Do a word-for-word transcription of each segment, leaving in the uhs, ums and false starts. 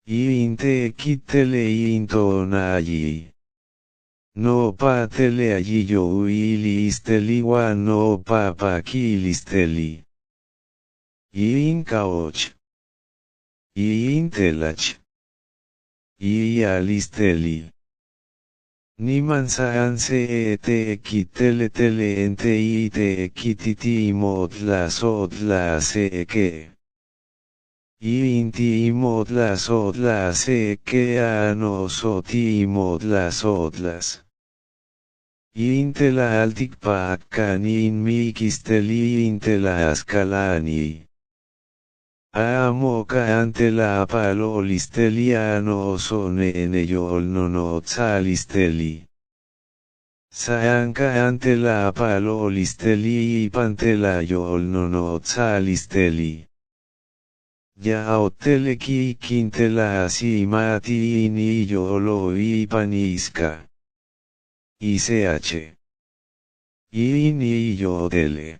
Iin teekkit tele iin toonaaji. Nopa tele aji jouiilisteli ua nopa pakiilisteli. Iin kaoch. Iin telach. Iialisteli. Niman saan seeteekkit tele tele en teeteekkiti imotla sotla seeke. Iin ti imotla sotla seeke a no so ti imotla sotlas. Iin tela altik pakka niin miikisteli iin tela askalani. A mo kaan tela apaloolisteli a no so nene jolnonotsaalisteli. Saan kaan tela apaloolisteli iipan tela jolnonotsaalisteli. Ja aot tele kiikkin tela asiimati iin iijolo iipan iiska. Iseache. Iin iijotele.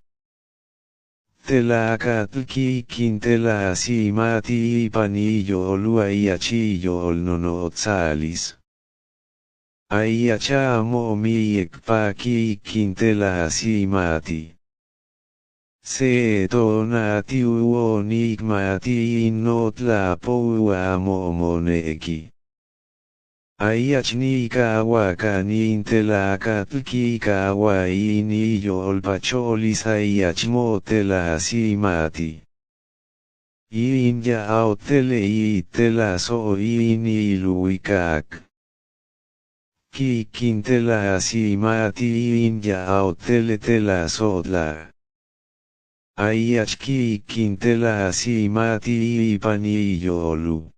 Tela akatl kiikkin tela asiimati iipan iijolua iiach iijolnonotsaalis. Aiiach a mo miikpa kiikkin tela asiimati. Seetona ti uo niikmati iin notla poua a mo moneki. Aiiach niikaua kaan iin tela akatl kiikaua iin iijolpach olis aiiach mo tela asiimati. Iin ja aot tele iit tela so iin iiluikak. Kiikkin tela asiimati iin ja aot tele tela sotla. Aiiach kiikkin tela asiimati iipan iijolu.